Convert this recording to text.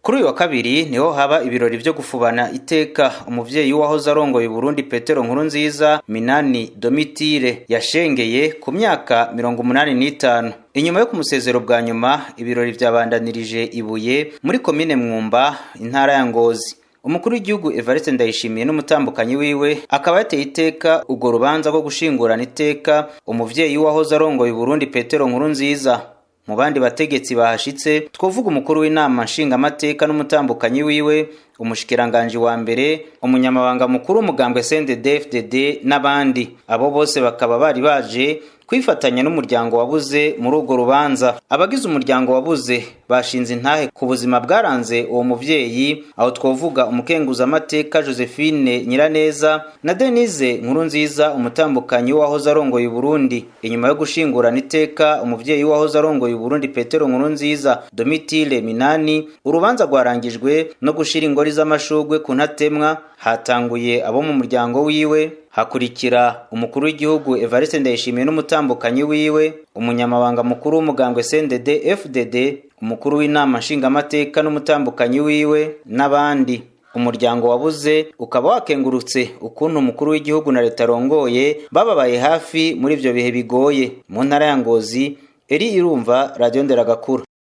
Kuri uyu wa kabiri niho haba ibirori vyo gufubana iteka umuvyeyi w'uwahoze arongoye Burundi Petero Nkurunziza, Minani Domitire, yashengeye ku myaka 85. Inyuma yo kumusezero bwa nyuma, ibirori vyabandanirije ibuye muri komine Mwumba, intara ya Ngozi. Umukuru w'igihugu Evariste Ndayishimiye n'umutambukanyi wiwe akaba yateye iteka urwo rubanza rwo gushingurana iteka umuvyeyi w'uwahoze arongoye Burundi Petero Nkurunziza. Mu bandi bategetsi bahashitse twovuga umukuru w'inama nshingamateka n'umutambukanyi wiwe, umushikiranganji wa mbere, umunyamabanga mukuru w'umugambwe CNDD-FDD n'abandi. Abo bose bakaba bari baje kwifatanya n'umuryango wabuze muri urwo rubanza. Abagize umuryango wabuze bashinze intahe ku buzima bwaranze uwo muvyeyi, aho twovuga umukenguzamateka Josephine Nyiraneza na Denise Nkurunziza, umutambukanyi w'uwahoze arongoye Burundi. Inyuma yo gushingurana iteka umuvyeyi w'uwahoze arongoye Burundi Petero Nkurunziza, Domitile Minani, urubanza rwarangijwe no gushira ingori z'amashugwe ku ntatemwa. Hatanguye abo mu muryango wiwe, hakurikira umukuru w'igihugu Evariste Ndayishimiye n'umutambukanyi wiwe, umunyamabanga mukuru w'umugambwe CNDD FDD, umukuru w'inama nshingamateka n'umutambukanyi wiwe n'abandi. Umuryango wabuze ukaba wakengurutse ukuntu umukuru w'igihugu na leta arongoye bababaye hafi muri ivyo bihe bigoye. Mu ntara ya Ngozi, Eri Irumva, Radio Nderagakura.